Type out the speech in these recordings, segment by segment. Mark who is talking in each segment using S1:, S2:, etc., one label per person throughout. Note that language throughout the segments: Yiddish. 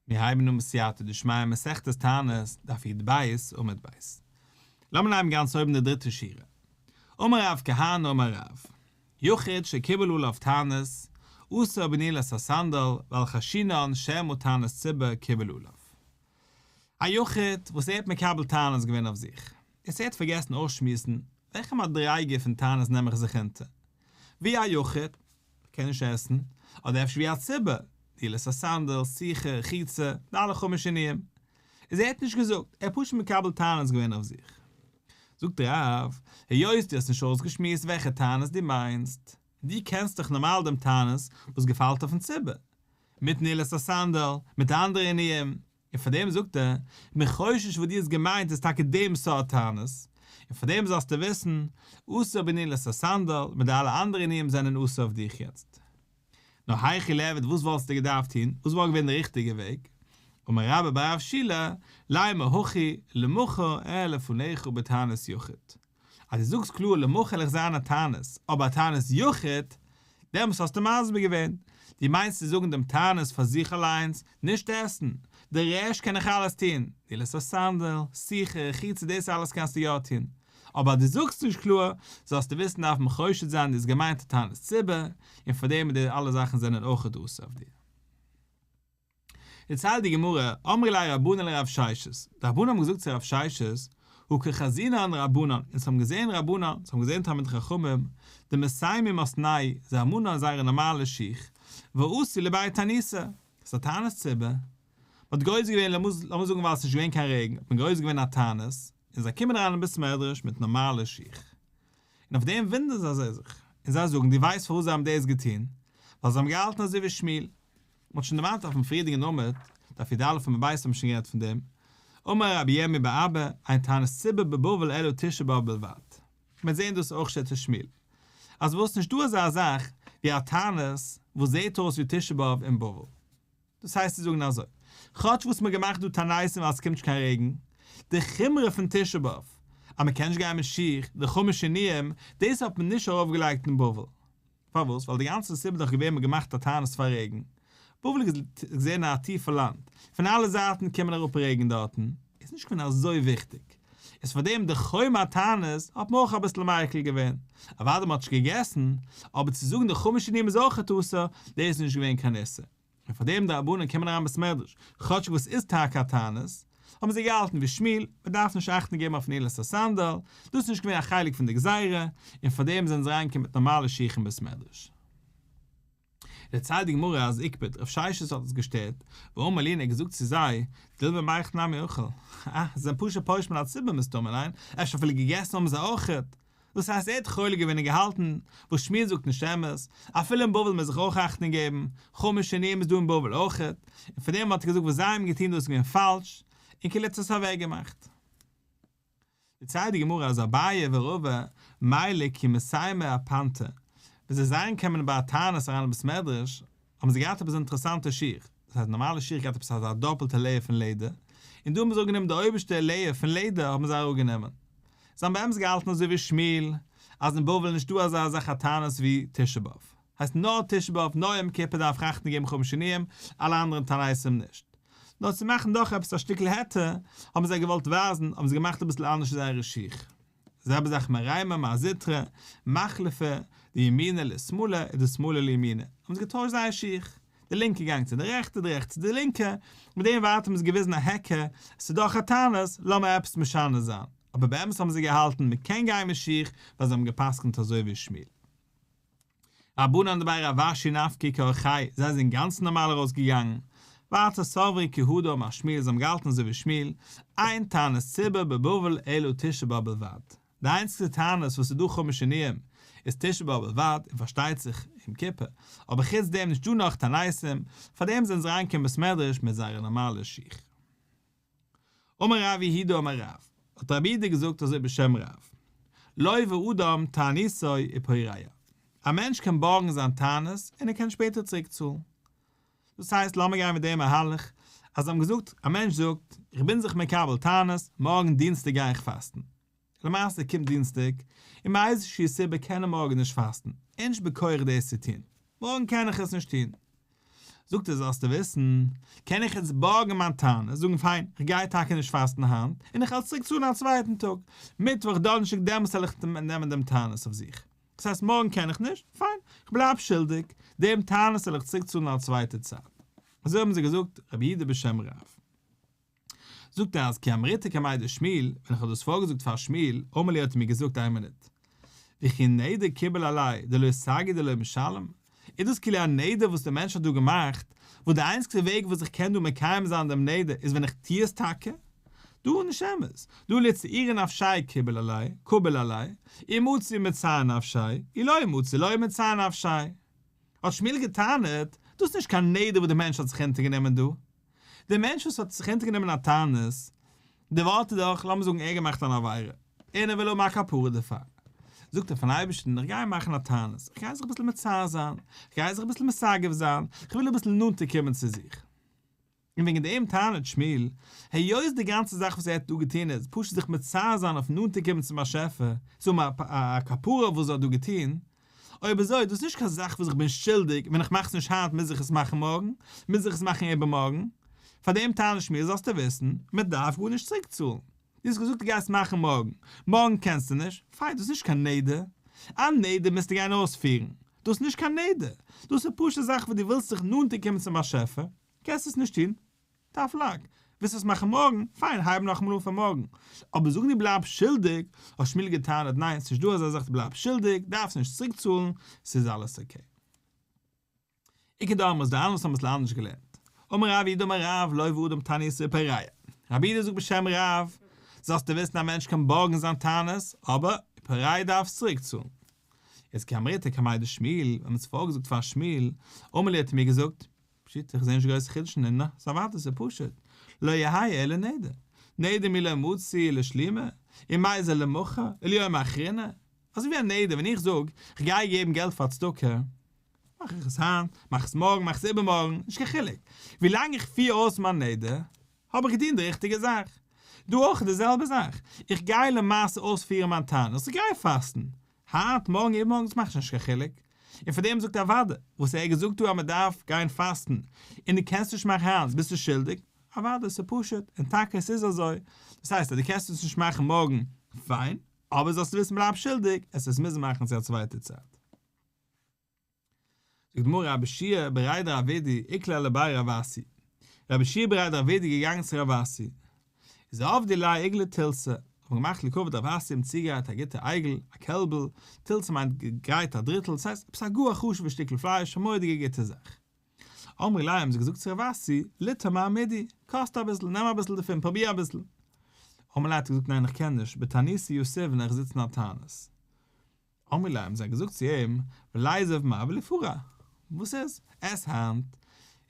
S1: מיר הייבן אן בסייעתא דשמיא מסכת תענית, דף י"ב, עמוד ב'. לאמיר נעמען גאנץ אויבן די דריטע שורה. אמר רב כהנא אמר רב, יחיד שקיבל עליו תענית, אסור בנעילת הסנדל, ועל חשינן שמא תענית ציבור קיבל עליו. א יחיד וואס ער האט מקבל תענית געווען אויף זיך, יעצט ער האט פארגעסן אויסשמועסן וועלכע מדריגה פון תענית נעם איך זיך אונטער, ווי א יחיד, קען נישט עסן, אדער אפשר ווי א ציבור, נעילת הסנדל, סיכה, רחיצה, די אלע חמש עינויים. איז ער האט נישט געזאגט, ער האט פשוט מקבל תענית געווען אויף זיך. זאגט רב, היות דו האסט נישט אויסגעשמועסט וועלכע תענית דו מיינסט, דו קענסט דאך נארמאל דעם תענית וואס געפאלט אויפן ציבור, מיט נעילת הסנדל, מיט אנדערע עינויים, און פאר דעם זאגט ער, כ'בין חושש וואס דו האסט געמיינט איז טאקע דעם סארט תענית, און פאר דעם זאלסטו וויסן, אסור בנעילת הסנדל, מיט די אלע אנדערע עינויים זענען אסור אויף דיך יעצט. נאר היכי ליעבד וואס וואלסטו געדארפט טון, וואס וואלט געווען די ריכטיגע וועג? אמר רבה בר רב שילא, לימא הכי, למחר אהיה לפניך בתענית יחיד. אז דו זאגסט קלאר למחר וועל איך זיין א תענית, אבער א תענית יחיד, דעמאלס האסטו מסביר געווען, דו מיינסט צו זאגן דעם תענית פאר זיך אליינס, נישט עסן, די רעשט קען איך אלעס טון, נעילת הסנדל, סיכה, רחיצה דאס אלעס קענסטו יא טון, אבער אז דו זאגסט נישט קלאר, זאלסטו וויסן דארף מען חושד זיין דו האסט געמיינט א תענית ציבור, און פאר דעם די אלע זאכן זענען אויכעט אסור אויף דיר. דערציילט די גמרא, אמרי ליה רבנן לרב ששת, די רבנן האבן געזאגט צו רב ששת, הא קא חזינן רבנן, אונז האבן געזען רבנן, אונז האבן געזען תלמידי חכמים, דמסיימי מתנייהו, זיי האבן אן זייערע נארמאלע שיך, ואתו לבי תעניתא, ס'איז א תענית ציבור, מ'האט גוזר געווען, לאמיר זאגן ווייל עס איז נישט געווען קיין רעגן, האט מען גוזר געווען א תענית, און זיי קומען אריין אין בית מדרש מיט נארמאלע שיך. און אויף דעם וואונדערן זיי זיך, און זיי זאגן, דו ווייסט פארוואס זיי האבן דאס געטון? ווייל זיי האבן געהאלטן אזוי ווי שמואל. מ'האט שוין דערמאנט אויפן פריערדיגן עמוד, דף י"א עמוד ב' האט מען שוין גערעדט פון דעם, אמר רבי ירמי' בר אבא, אין תענית ציבור בבבל אלא תשעה באב בלבד. מ'וועט זען דאס אויך שיטת שמואל. אז וואס נישט דא אזא זאך ווי א תענית וואס זעט אויס ווי תשעה באב אין בבל. דאס הייסט צו זאגן אזוי, כאטש וואס מ'האט געמאכט דא תעניתים ווייל ס'קומט נישט קיין רעגן, די חומרא פון תשעה באב אז מ'קען נישט גיין מיט שיך, די חמש עינויים, דאס האט מען נישט ארויפגעלייגט אין בבל. פארוואס? ווייל די גאנצע סיבה איז דאך געווען מ'האט געמאכט א תענית פאר רעגן. בבל איז געזען א טיפע לאנד, פון אלע זייטן קומען אראפ רעגן דארטן, איז נישט געווען אזוי וויכטיג. איז פאר דעם די חומר התענית האט מען אויך אביסל מיקל געווען. אוודאי מ'האט נישט געגעסן, אבער צו זאגן די חמש עינויים איז אויכעט אסור, דאס איז נישט געווען קיין איסור. און פאר דעם די רבנן קומען אריין בית מדרש, כאטשיג וואס איז טאקע א תענית, האבן זיי געהאלטן ווי שמואל, מען דארף נישט אכטונג געבן אויף נעילת הסנדל, דאס איז נישט געווען א חלק פון די גזירה, און פאר דעם זענען זיי אריינגעקומען מיט נארמאלע שיך אין בית מדרש. דערציילט די גמרא אז איקפד רב ששת האט עס געשטערט, ואמר להו און ער האט געזאגט צו זיי, דילמא מיכל נמי אכול, אה, זיי זענען פשוט פורש מן הציבור מסתמא, ניין? אפשר אפילו געגעסן האבן זיי אויכעט, דאס הייסט ער האט חולק געווען און געהאלטן וואס שמואל זאגט נישט אמת, אפילו אין בבל מוז זיך אויך אכטונג געבן, חמש עינויים איז דא אין בבל אויכעט, און פון דעם האט ער געזאגט וואס זיי האבן געטון דאס איז געווען פאלש, און כאילו האט עס אוועק געמאכט. דערציילט די גמרא אז אביי ורבא מיילי כי מסיימי אפנתא, ווען זיי זענען געקומען ביי א תענית אריין אין בית מדרש, האבן זיי געהאט עפעס אינטערעסאנטע שיך, דאס הייסט נארמאלע שיך געהאט עפעס אזא דאפלטע layer פון לעדער, און דא האבן זיי אראפגענומען די אויבערשטע layer פון לעדער האבן זיי אראפגענומען. זיי האבן באמת געהאלטן אזוי ווי שמואל, אז אין בבל איז נישטא אזא זאך א תענית ווי תשעה באב. הייסט נאר תשעה באב, נאר יום כיפור דארף איך אכטונג געבן חמש עינויים, אלע אנדערע תעניתים נישט. נאר צו מאכן דאך עפעס א שטיקל היתר, האבן זיי געוואלט ווייזן, האבן זיי געמאכט אביסל אנדערש זייערע שיך. זעלבע זאך מרימי מר זוטרא, מחלפי, דימינא לשמאלא און דשמאלא לימינא, האבן זיי געטוישט זייער שיך, די לינקע גאנג צו די רעכטע, די רעכטע צו די לינקע, מיט דעם ווייטער האבן זיי געוויזן א היכר, עס איז דאך א תענית, לאמיר עפעס משנה זיין, אבער באמת האבן זיי געהאלטן מען קען גיין מיט שיך ווייל זיי האבן גע'פסק'נט אזוי ווי שמואל. רבנן דבי רב אשי נפקו כאורחייהו, זיי זענען גאנץ נארמאל ארויסגעגאנגען, ווייטער סברי כי הא דאמר שמואל זיי האבן געהאלטן אזוי ווי שמואל, אין תענית ציבור בבבל אלא תשעה באב בלבד, די איינציגסטע תענית וואס איז דא חמש עינויים איז תשעה באב בלבד און פארשטייט זיך יום כיפור, אבער חוץ דעם נישט דא נאך תעניתים, פארדעם זענען זיי אריינגעקומען בית מדרש מיט זייערע נארמאלע שיך. אמר רב יהודה אמר רב, האט רב יהודה געזאגט אזוי בשם רב, לוה אדם תעניתו ופורע, א מענטש קען בארגן זיין תענית און ער קען שפעטער צוריק צאלן. דאס הייסט לאמיר גיין מיט דעם מהלך, אז זיי האבן געזאגט, א מענטש זאגט, איך בין זיך מקבל תענית, מארגן דינסטאג גיי איך פאסטן. למעשה קומט דינסטאג, און מאיזושהי סיבה קען ער מארגן נישט פאסטן, ער איז נישט בכח דאס צו טון, מארגן קען איך עס נישט טון. זאגט ער זאלסטו וויסן, קען איך יעצט בארגן מיין תענית, זאגן פיין, איך גיי טאקע נישט פאסטן היינט, און איך וועל צוריק צאלן א צווייטן טאג, מיטוואך דאנערשטאג דעמאלטס וועל איך נעמען דעם תענית אויף זיך. דאס הייסט מארגן קען איך נישט, פיין, איך בלייב שולדיג, דעם תענית וועל איך צוריק צאלן א צווייטע צייט. אזוי האבן זיי געזאגט רבי יהודה בשם רב. זאגט ער אז כי אמריתה קמיה דשמואל, ווען איך האב דאס פארגעזאגט פאר שמואל, אמר לי האט ער מיר געזאגט איין מינוט, וכי נדר קיבל עליה דלא סגי דלא משלם, איז דאס כאילו א נדר וואס דער מענטש האט דא געמאכט, וואס די איינציגסטע וועג וואס איך קען דא מקיים זיין דעם נדר איז ווען איך טו עס טאקע? דא איז נישט אמת, דהא לצעורי נפשיה קיבל עליה, קביל עליה, אי מצי מצער נפשיה, אי לא מצי לא מצער נפשיה. האט שמואל געטענה'ט, דאס איז נישט קיין נדר וואס דער מענטש האט זיך אונטערגענומען דא, דער מענטש וואס האט זיך אונטערגענומען א תענית, דער ווארט איז דאך, לאמיר זאגן ער האט געמאכט אן עבירה, און ער וויל האבן א כפרה דערפאר, זאגט ער פארן אייבערשטן, איך גיי מאכן א תענית, איך גיי זיך אביסל מצער זיין, איך גיי זיך אביסל מסגף זיין, איך וויל אביסל נאנטער קומען צו זיך. און וועגן דעם טענה'ט שמואל, היות די גאנצע זאך וואס ער האט דא געטון איז פשוט זיך מצער זיין אויף נאנטער קומען צום באשעפער, צו האבן א כפרה אויף וואס ער האט דא געטון, אויב אזוי איז דאס נישט קיין זאך וואס איך בין שולדיג, ווען איך מאך עס נישט היינט מוז איך עס מאכן מארגן, מוז איך עס מאכן איבערמארגן. פאר דעם טענה'ט שמואל זאלסטו וויסן, מען דארף גארנישט צוריק צאלן. דו האסט געזאגט דו גייסט מאכן מארגן, מארגן קענסטו נישט, פיין דאס איז נישט קיין נדר. א נדר מוזטו גיין אויספירן. דאס איז נישט קיין נדר. דאס איז פשוט א זאך וואס דו ווילסט זיך נאנטער קומען צום באשעפער, קענסט עס נישט טון, טאף לאק. ווילסט עס מאכן מארגן? פיין, הייב נאכאמאל אן פון מארגן. אבער זאגן דו בלייבסט שולדיג, האט שמואל געטענה'ט, ניין, ס'נישט דא אזא זאך דו בלייבסט שולדיג, דארפסט נישט צוריקצאלן, ס'איז אלעס okay. איכא דאמרי ס'דא אנדערע וואס האבן עס אנדערש געלערנט. אמר רב יהודה אמר רב, לוה אדם תעניתו ופורע. רב יהודה זאגט בשם רב, זאלסטו וויסן א מענטש קען בארגן זיין תענית, אבער ופורע דארף צוריקצאלן. איז כי אמריתה קמיה דשמואל, ווען מ'האט עס פארגעזאגט פאר שמואל, אמר לי האט ער מיר געזאגט, פשיטא, איך זעה נישט גרויסע חידושים אין נא, ס'איז אוודאי ס'איז פשוט, לא יהא אלא נדר, נדר מי לא מצי לשלומי, ומיזל למחר, וליומא אחרינא, אזוי ווי א נדר ווען איך זאג איך גיי געבן געלט פאר צדקה, מאך איך עס היינט, מאך עס מארגן, מאך עס איבערמארגן, נישט קיין חילוק, ווילאנג איך פיר אויס מיין נדר, האב איך געטון די ריכטיגע זאך. דא אויך איז די זעלבע זאך, איך גיי למעשה אויספירן מיין תענית, איך גיי פאסטן, היינט, מארגן, איבערמארגן, עס מאכט נישט קיין חילוק. און פאר דעם זאגט ער אוודאי, וואס ער האט געזאגט דא אז מען דארף גיין פאסטן, און דו קענסט נישט מאכן היינט, ביסטו שולדיג, אוודאי, עס איז פשוט, און טאקע עס איז אזוי, דאס הייסט אז דו קענסט עס נישט מאכן מארגן, פיין, אבער זאלסטו וויסן בלייב שולדיג, עס עס מוזן מאכן צו א צווייטע צייט. זאגט די גמרא רבי יהושע בריה דרב אידי איקלע לבי רב אסי, רבי יהושע בריה דרב אידי איז געגאנגען צו רב אסי, איז עבדו ליה עיגלא תילתא, האט מען געמאכט לכבוד רב אסי אים צוגעגרייט א גוטע עגל, א קעלבל, תילתא מיינט געגרייט א דריטל, ס'הייסט עפעס א גאר א חשוב'ע שטיקל פלייש, א מורא'דיגע גוטע זאך. אמרי ליה האבן זיי געזאגט צו רב אסי, ליטעם מר מידי, קאסט אביסל, נעם אביסל דערפון, פרוביר אביסל. אמר ליה האט ער געזאגט ניין איך קען נישט, בתעניתא יתיבנא איך זיץ אין א תענית. אמרי ליה האבן זיי געזאגט צו אים, וליזיב מר וליפרע, וואס איז? עס היינט,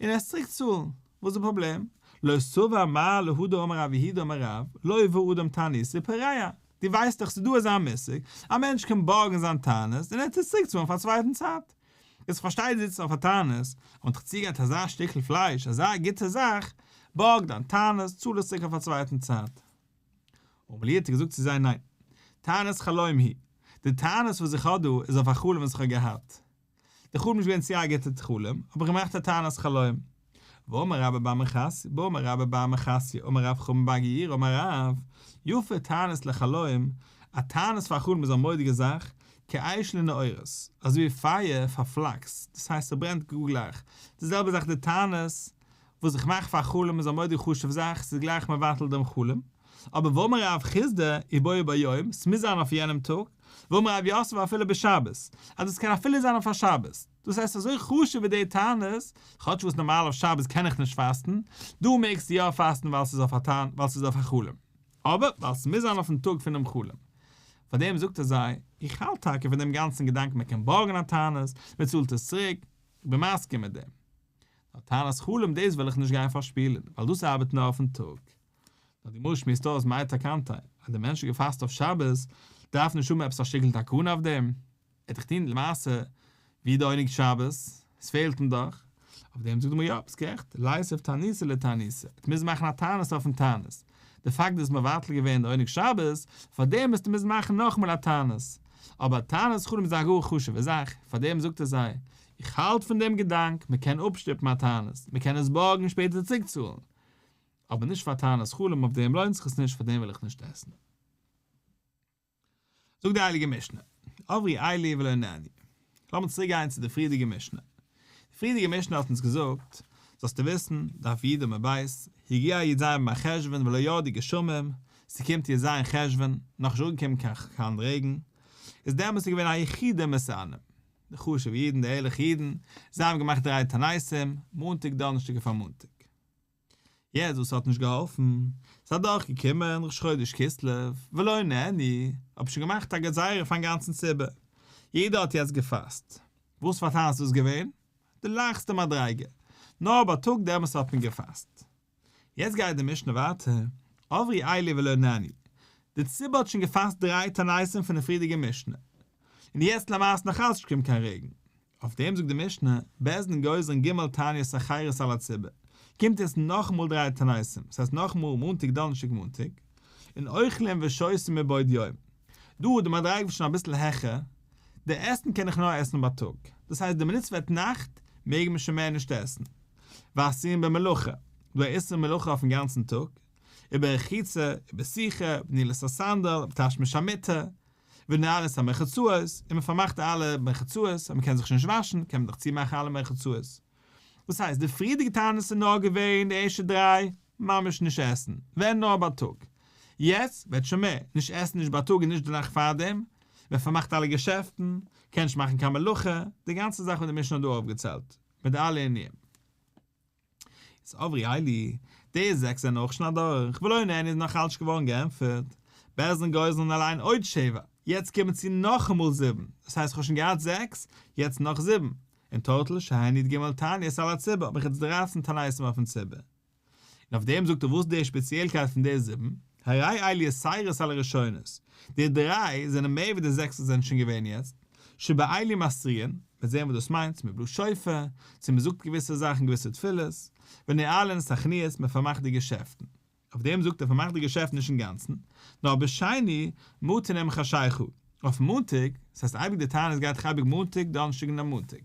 S1: און עס צוריק צאלן, וואס איז די פראבלעם? לא סבר מר להא דאמר רב יהודה אמר רב, לוה אדם תעניתו ופורע, דו ווייסט דאך ס'איז דא אזא מושג, א מענטש קען בארגן זיין תענית און ער טוט צוריק צאלן פאר א צווייטן צייט. איז כ'פארשטיי דו זיצט אויף א תענית, און דיך צוגרייט אזא שטיקל פלייש, אזא גוטע זאך, בארג דיין תענית, צאל עס צוריק אויף א צווייטן צייט. אמר להו האט ער געזאגט צו זיי ניין, תענית חלום היא, די תענית וואס איך האב דא איז אויף א חלום וואס איך האב געהאט, די חלום איז נישט געווען צו א גוטע חלום, האב איך געמאכט א תענית חלום. ואמר רבה בר מחסיא, ואמר רבה בר מחסיא, אמר רב חמא בר גוריא אמר רב, יפה תענית לחלום, א תענית פאר א חלום איז א מורא'דיגע זאך, כאש לנעורת, אזוי ווי פייער פאר פלאקס, דאס הייסט ס'ברענט גאר גלייך, די זעלבע זאך די תענית וואס איך מאך פאר א חלום איז א מורא'דיג חשוב זאך, ס'איז גלייך מבטל דעם חלום, אבער ואמר רב חסדא ובו ביום, ס'מוז זיין אויף יענעם טאג, ואמר רב יוסף אפילו בשבת, אז דאס קען אפילו זיין אויף א שבת, דאס הייסט אזוי חשוב ווי די תענית, כאטש וואס נארמאל אויף שבת קען איך נישט פאסטן, דא מעגסטו יא פאסטן ווייל ס'איז אויף א תענית, ווייל ס'איז אויף א חלום, אבער ווייל ס'מוז זיין אויפן טאג פונעם חלום. פאר דעם זאגט ער זיי, איך האלט טאקע פון דעם גאנצן געדאנק מען קען בארגן א תענית, מען צאלט עס צוריק, איך בין מסכים מיט דעם. נאר תענית חלום דאס וויל איך נישט גיין פארשפילן, ווייל דאס ארבעט נאר אויפן טאג. נאר די גמרא שמועסט אויס מאי תקנתיה, אז דער מענטש האט געפאסט אויף שבת, דארף נישט האבן עפעס א שטיקל תקנה אויף דעם, ער האט דאך געטון למעשה ווי די עונג שבת, עס פעלט אים דאך, אויף דעם זאגט די גמרא יא, ביסט גערעכט, ליתיב תעניתא לתעניתא, ער האט מוזן מאכן א תענית אויפן תענית, די פאקט דו האסט מבטל געווען די עונג שבת, פאר דעם מוזטו מוזן מאכן נאכאמאל א תענית, אבער א תענית חלום איז א גאר חשוב'ע זאך, פאר דעם זאגט ער זיי. איך האלט פון דעם געדאנק, מען קען אפשטופן א תענית, מען קען עס בארגן און שפעטער צוריקצאלן, אבער נישט פאר תענית חלום, אויף דעם לוינט זיך עס נישט, פאר דעם וויל איך נישט עסן. זאגט די הייליגע משנה, עברו אלו ולא נענו. לאמיר צוריק גיין צו די פריערדיגע משנה. די פריערדיגע משנה האט אונז געזאגט, זאלסטו וויסן, דף י' עמוד ב', הגיע י"ז במרחשוון ולא ירדו גשמים, ס'קומט י"ז חשוון, נאכנישט אנגעקומען קיין רעגן, איז דעמאלטס איז געווען היחידים מתענין. די חשוב'ע אידן, די ערליכע אידן, זיי האבן געמאכט דריי תעניתים, מאנטאג, דאנערשטאג און פארמאנטאג. יעצט וואס האט נישט געהאלפן, ס'איז אדורך געקומען ראש חודש כסלו, ולא נענו, האב שוין געמאכט א גזירה פארן גאנצן ציבור, יעדער האט יעצט געפאסט, וואס פאר תענית איז דאס געווען? די לייכסטע מדריגה, נאר בייטאג דעמאלס האט מען געפאסט. יעצט גייט די משנה ווייטער, עברו אלו ולא נענו, די ציבור האט שוין געפאסט דריי תעניתים פון די פריערדיגע משנה, און יעצט למעשה נאך אלץ נישט געקומען קיין רעגן, אויף דעם זאגט די משנה, בית דין גוזרין ג' תעניות אחרות על הציבור, קומט יעצט נאכאמאל דריי תעניתים, ס'הייסט נאכאמאל מאנטאג דאנערשטאג מאנטאג, און אוכלים ושותים מבעוד יום. דא די מדריגה איז שוין אביסל העכער, די עסן קען איך נאר עסן בייטאג, דאס הייסט די מינוט ס'ווערט נאכט מעג מען שוין מער נישט עסן. ואסורין במלאכה, דא א איסור מלאכה אויפן גאנצן טאג, וברחיצה, ובסיכה, ובנעילת הסנדל, ובתשמיש המיטה, ונועלין את המרחצאות, און מען פארמאכט אלע מרחצאות, אז מען קען זיך שוין נישט וואשן, קען מען דאך צומאכן אלע מרחצאות. דאס הייסט, די פריערדיגע תענית איז נאר געווען די ערשטע דריי, ממש נישט עסן, ווען נאר בייטאג. יעצט ווערט שוין מער, נישט עסן נישט בייטאג און נישט די נאכט פארדעם, מען פארמאכט אלע געשעפטן, קען נישט מאכן קיין מלאכה, די גאנצע זאך וואס די משנה האט דא אויפגעציילט, מיט אלע עינויים. איז עברו אלו, די זעקס זענען אויך שוין אדורך, ולא נענו איז נאך אלץ נישט געווארן געענטפערט, בית דין גוזרין עליהן עוד שבע, יעצט קומען צו נאכאמאל זיבן, דאס הייסט איך האב שוין געהאט זעקס, יעצט נאך זיבן, אין טאטאל שהן י"ג תעניות על הציבור האב איך יעצט דרייצן תעניתים אויפן ציבור. און אויף דעם זאגט ער וואס איז די שפעציעלקייט פון די זיבן, הרי אלו יתירות על הראשונות, די דריי זענען מער ווי די זעקס וואס זענען שוין געווען יעצט, שבאלו מתריעין, מ'וועט זען וואס דאס מיינט, צו מ'בלאזט שופר, צו מ'זאגט געוויסע זאכן געוויסע תפילות, ונועלין את החנויות, מ'פארמאכט די געשעפטן. אויף דעם זאגט ער פארמאכט די געשעפטן נישט אינגאנצן, נאר בשני מטין עם חשיכה, אויף מאנטאג, ס'הייסט אייביג די תענית גייט דאך אייביג מאנטאג, דאנערשטאג און מאנטאג,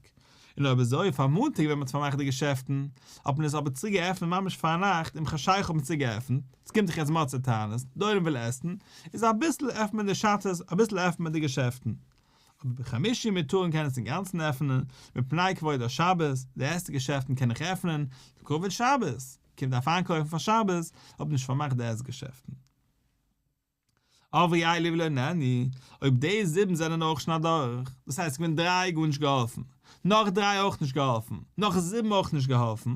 S1: און אויב אזוי פאר מאנטאג ווען מ'האט פארמאכט די געשעפטן, האט מען עס אבער צוריק געעפנט ממש פארנאכט עם חשיכה האט מען צוריק געעפנט, עס קומט דאך יעצט מוצאי תענית, די עולם וויל עסן, איז אביסל עפנט מען די שאטערס, אביסל עפנט מען די געשעפטן. אבער בחמישי מותרין קען עס אינגאנצן עפענען, מפני כבוד השבת, די עסן געשעפטן קען איך עפענען, לכבוד שבת, קומט דארף איינקויפן פאר שבת, האט נישט פארמאכט די עס געשעפטן. עברו אלו ולא נענו, אויב די זיבן זענען אויך שוין אדורך, דאס הייסט געווען דריי גארנישט געהאלפן, נאך דריי אויך נישט געהאלפן, נאך זיבן אויך נישט געהאלפן,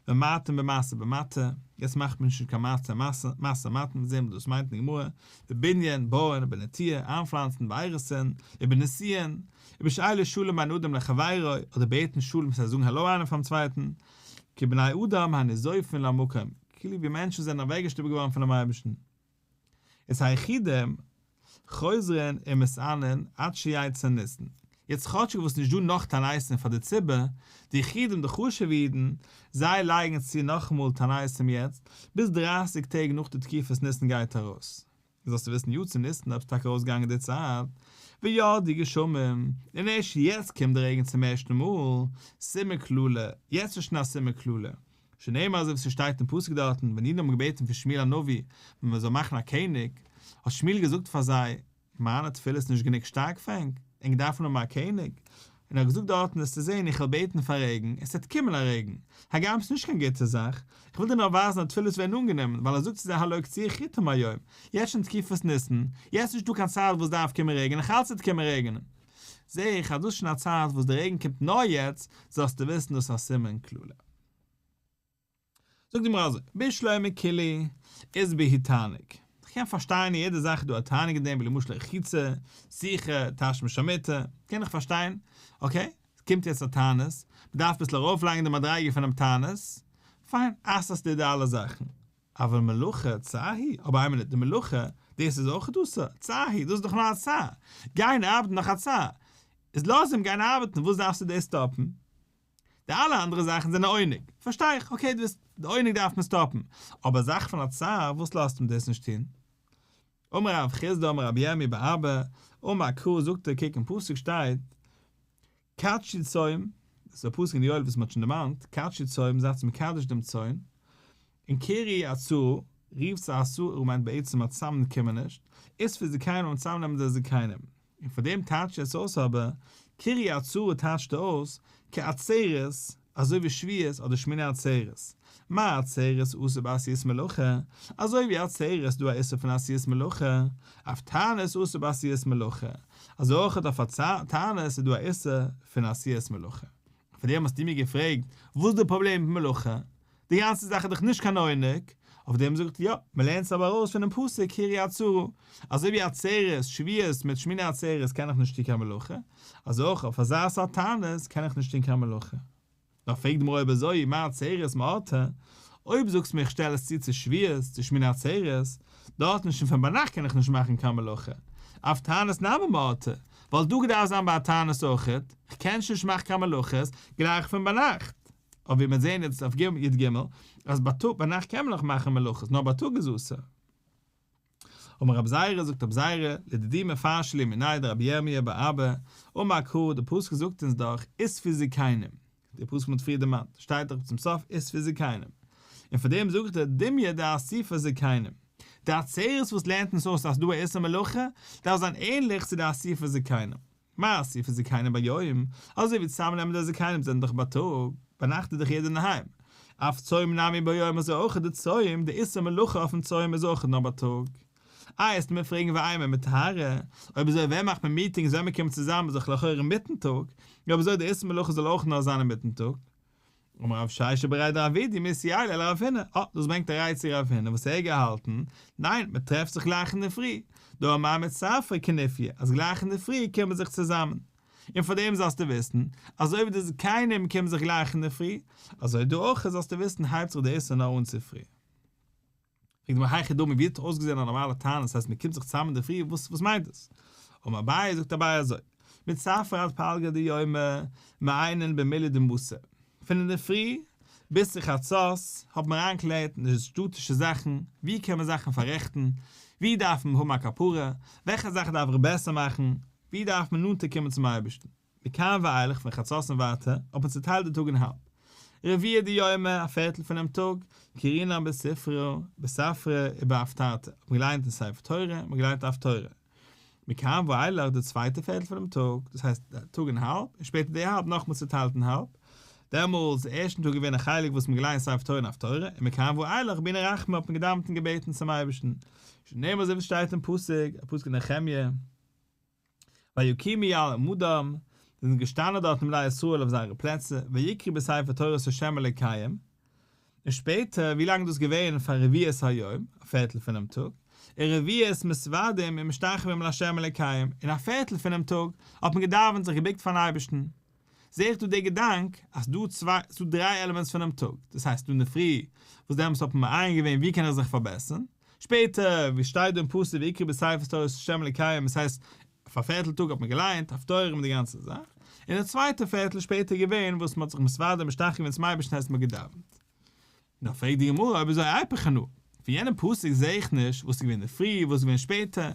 S1: ממעטין במשא ומטה, יעצט מאכט מען נישט קיין משא משא ומתן, מיר זעהן וואס דאס מיינט אין גמרא, בבנין, בויען, בנטיעה, איינפלאנצן, באירוסין, ובנישואין, ובשאילת שלום בין אדם לחבירו, אדער בעטן שלום, ס'הייסט זאגן האלא איינער פארן צווייטן, כבני אדם הנזופין למקום, כאילו ווי מענטשן זענען אוועקגעשטופט געווארן פונעם אייבערשטן. איז היחידים חוזרין ומתענין עד שיצא ניסן. יעצט כאטשיג וואס נישט דא נאך תעניתים פאר די ציבור, די יחידים די חשוב'ע אידן, זיי לייגן צו נאכאמאל תעניתים יעצט, ביז דרייסיג טעג נאך די תקופת ניסן גייט ארויס. זאלסטו וויסן יצא ניסן אויב ס'איז טאקע ארויסגעגאנגען די צייט, וירדו גשמים, און ערשט יעצט קומט די רעגן צום ערשטן מאל, סימן קללה, יעצט איז שוין א סימן קללה, שנאמר אזוי ווי ס'שטייט אין פסוק דארטן ווען אידן האבן געבעטן פון שמואל הנביא מען זאל מאכן א קעניג, האט שמואל געזאגט פאר זיי, מיינע תפילה איז נישט גענוג שטארק פאר ענק, ענק דארפן האבן א קעניג, און ער האט געזאגט דארטן וועסטו זען איך וועל בעטן פאר רעגן, עס וועט קומען א רעגן, הגם ס'איז נישט קיין גוטע זאך, איך וויל דיר נאר ווייזן אז תפילות ווערן אנגענומען, ווייל ער זאגט צו זיי הלא קצור חיטים היום, יעצט שוין תקופת ניסן, יעצט נישטא קיין צייט וואס דארף קומען רעגן, נאך אלץ וועט קומען רעגן. זע איך אז דאס איז שוין א צייט וואס די רעגן קומט נאר יעצט, זאלסטו וויסן דאס איז א סימן קללה. זאגט די גמרא אזוי, בשלמא כולהו אית בהו תענוג, איך קען פארשטיין אין יעדע זאך איז דא א תענוג אין דעם ווי למשל רחיצה, סיכה, תשמיש המיטה, קען איך פארשטיין, okay, עס קומט יעצט א תענית, מען דארף אביסל ארויפלייגן די מדריגה פונעם תענית, פיין, אסר'סטו די אלע זאכן, אבל מלאכה צער הוא, אבער איין מינוט, די מלאכה, דאס איז אויך אסור, צער הוא, דאס איז דאך נאר א צער, גיין ארבעטן נאך א צער, איז לאז אים גיין ארבעטן, וואס דארפסטו דאס סטאפן? די אלע אנדערע זאכן זענען עונג, פארשטיי איך, okay דו ביסט, די עונג דארף מען סטאפן, אבער א זאך פון א צער, וואס לאזט אים דאס נישט טון? אמר רב חסדא אמר רבי ירמי' בר אבא, אמר קרא זאגט ער קוק אין פסוק שטייט, קדשו צום. דאס איז א פסוק אין יואל וואס מען האט שוין דערמאנט, קדשו צום, זייטס מקדש דעם צום, און קראו עצרה, רופטס א עצרה מיינט בעצם א צאמקומעניש, אספו זקנים און צאמנעמען די זקנים. און פאר דעם טייטשט ער עס אויס אבער, קראו עצרה טייטשט ער אויס, כעצרת, אזוי ווי שבועות אדער שמיני עצרת. מה עצרת אסור בעשיית מלאכה, אזוי ווי עצרת איז דא א איסור פון עשיית מלאכה, אף תענית אסור בעשיית מלאכה, אזוי אויך אויף א תענית איז דא א איסור פון עשיית מלאכה. פאר דעם האסטו מיר געפרעגט וואס איז די פראבלעם מיט מלאכה? די גאנצע זאך איז דאך נישט קיין עונג. אויף דעם זאגט יא, מען לערנט עס אבער ארויס פונעם פסוק קראו עצרה, אזוי ווי עצרת, שבועות מיט שמיני עצרת קען איך נישט טון קיין מלאכה, אזוי אויך אויף אזא סארט תענית קען איך נישט טון קיין מלאכה. נאר פרעגט די גמרא אויב אזוי מה עצרת מאורתא, אויב זאגסט מיר איך שטעל עס צו צו שבועות, צו שמיני עצרת, דארטן שוין פון ביינאכט קען איך נישט מאכן קיין מלאכה, אף תענית נמי מאורתא, וואלט דא געדארפט זיין ביי א תענית אויכעט, כ'קען שוין נישט מאכן קיין מלאכות גלייך פון ביינאכט. אבער ווי מיר זעהן יעצט אויף ג י"ג אז בייטאג ביינאכט קען מען נאך מאכן מלאכות נאר בייטאג איז אסור. אמר רב זירא זאגט רב זירא לדידי מפרשא לי מיניה דרבי ירמיה בר אבא אמר קרא די פסוק זאגט אונז דאך אספו זקנים די פסוק מ'האט פריער דערמאנט שטייט דאך צום סוף אספו זקנים און פאר דעם זאגט ער דומיא דאסיפת זקנים די עצרת וואס לערנט אונז אויס אז דא איסור מלאכה דארף זיין ענליך צו די אסיפת זקנים מה אסיפת זקנים ביום, אזוי ווי צוזאמנעמען די זקנים זענען דאך בייטאג, ביינאכט איז דאך יעדער אינדערהיים, אף צום נמי ביום אזוי אויך די צום, די איסור מלאכה אויפן צום איז אויך נאר בייטאג. איי וועסטו מיר פרעגן ואימא מטהרי, אויב אזוי ווען מאכט מען מיטינגס ווען מען קומט צוזאם איז דאך לכאורה אינמיטן טאג, אויב אזוי די איסור מלאכה זאל אויך נאר זיין אינמיטן טאג. אמר רב ששת בריה דרב אידי מסייע ליה לרב הונא, אה, דאס ברענגט א ראיה צו רב הונא וואס ער האט געהאלטן, ניין, מען טרעפט זיך גלייך אינדערפרי, דאמר מצפרא כנופיא, אז גלייך אינדערפרי קומט מען זיך צוזאמען. און פאר דעם זאלסטו וויסן, אזוי ווי די זקנים קומען זיך גלייך אינדערפרי, אזוי דא אויך זאלסטו וויסן הייבט זיך די איסור נאר אן צופרי. פרעגט די גמרא היכי דמי ווי האט אויסגעזען א נארמאלע תענית ס'הייסט מ'קומט זיך צוזאם אינדערפרי וואס וואס מיינט דאס? אמר אביי זאגט אביי אזוי מצפרא עד פלגא דיומא מעיינין במילי דמתא פון אינדערפרי ביז צו חצות האט מען אריינגעקלערט אין די שטאטישע זאכן ווי קען מען זאכן פאררעכטן ווי דארף מען האבן א כפרה וועלכע זאך דארף איך בעסער מאכן ווי דארף מען נאנטער קומען צום אייבערשטן. מכאן ואילך פון חצות און ווייטער האט מען צוטיילט די טאג אין האלב. רביעא דיומא, א פערטל פונעם טאג, קרינן בספרא, בספרא ובאפטרתא, האט מען געליינט אין ספר תורה, און מען געליינט הפטורה. מכאן ואילך די צווייטע פערטל פונעם טאג, דאס הייסט די טאג אין האלב, און שפעטער די האלב נאכמאל צוטיילט אין האלב. דעמאלס די ערשטן טאג געווען א חלק וואס מען געליינט ספר תורה און הפטורה, און מכאן ואילך בעינן רחמי האט מען געדאווענט און געבעטן צום אייבערשטן. שנאמר אזוי ווי עס שטייט אין פסוק, א פסוק אין נחמיה. ויקימו על עמדם, זיי זענען געשטאנען דארטן בני ישראל אויף זייערע פלעצער, ויקראו בספר תורת ה' אלוקיהם, און שפעטער, ווי לאנג איז דאס געווען פאר רביעית היום, א פערטל פונעם טאג, און רביעית מתודים ומשתחווים לה' אלוקיהם, און א פערטל פונעם טאג האט מען געדאווענט זיך געבוקט פארן אייבערשטן. זע איך דא די געדאנק אז ס'דא צוויי, ס'דא דריי elements פונעם טאג, דאס הייסט דא אינדערפרי, וואס דעמאלטס האט מען מעיין געווען ווי קען איך זיך פארבעסערן, שפעטער, ווי שטייט דא אין פסוק ויקראו בספר תורת ה' אלוקיהם, עס הייסט, אויף א פערטל טאג האט מען געליינט הפטורה מיט די גאנצע זאך, און די צווייטע פערטל שפעטער געווען וואס מען האט זיך מתוודה משתחוה געווען צום אייבערשטן הייסט מען האט געדאווענט. נאר פרעגט די גמרא אויב אזוי איפוך אנא, פון יענעם פסוק זעה איך נישט וואס איז געווען אינדערפרי וואס איז געווען שפעטער,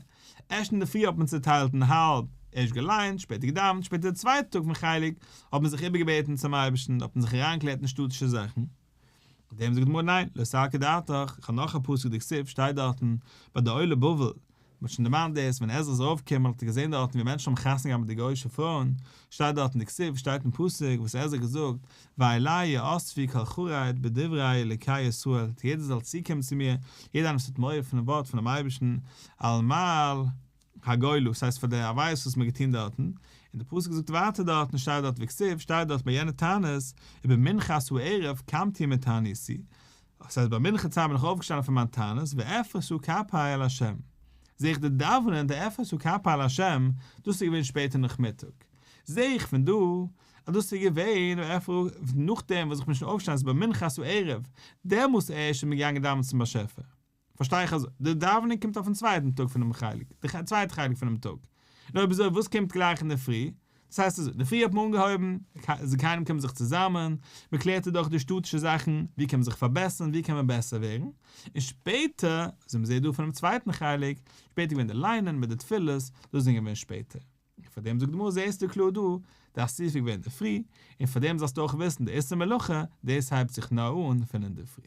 S1: ערשט אינדערפרי האט מען צוטיילט אין האלב, ערשט געליינט, שפעטער געדאווענט, שפעטער די צווייטע טאג פון חלק האט מען זיך איבערגעבעטן צום אייבערשטן, האט מען זיך אריינגעקלערט אין שטאטישע זאכן. אויף דעם זאגט די גמרא ניין, לא סלקא דעתך, איך האב נאך א פסוק דכתיב שטייט דארטן ביי די עולי בבל, מען האט שוין דערמאנט דאס ווען עזרא איז ארויפגעקומען האט ער געזען דארטן ווי מענטשן האבן חתונה געהאט מיט די גוי'אישע פרויען, שטייט דארטן דכתיב שטייט אין פסוק וואס עזרא האט געזאגט ואלי יאספו כל חרד בדברי אלוקי ישראל, יעדער זאל צוקומען צו מיר, יעדער איינער וואס האט מורא פונעם ווארט פונעם אייבערשטן, על מעל הגולה, ס'הייסט פאר די עבירות וואס מ'האט געטון דארטן, און די פסוק זאגט ווייטער דארטן, שטייט דארט וכתיב, שטייט דארט ביי יענע תענית, ובמנחת הערב קמתי מתעניתי, ס'הייסט ביי מנחה צייט בין איך אויפגעשטאנען פון מיין תענית, ואפרשה כפי אל ה'. זעה איך די דאווענען, די אפרשה כפי אל ה', דאס איז געווען שפעטער נאכמיטאג. זעה איך פון דא, אז דאס איז געווען נאכדעם וואס איך בין שוין אויפגעשטאנען, ס'איז במנחת הערב, דעמאלס ערשט איז מען געגאנגען דאווענען צום באשעפער. פארשטיי איך אז די דאווענען קומט אויפן צווייטן טאג פונעם חלק, די צווייטע חלק פונעם טאג. און אויב אזוי וואס קומט גלייך אינדערפרי? דאס הייסט אזוי, אינדערפרי האט מען אנגעהויבן, זקנים קומען זיך צוזאמען, מען קלערט אדורך די שטאטישע זאכן, ווי קען מען זיך פארבעסערן, ווי קען מען בעסער ווערן, און שפעטער, אזוי מען זעט דא פונעם צווייטן חלק, שפעטער געווען די ליינען מיט די תפילות, דאס זענען געווען שפעטער. און פאר דעם זאגט די גמרא זעסטו קלאר דא, די אסיפה געווען אינדערפרי, און פאר דעם זאלסטו אויך וויסן, די איסור מלאכה, דאס הייבט זיך נאר אן פון אינדערפרי.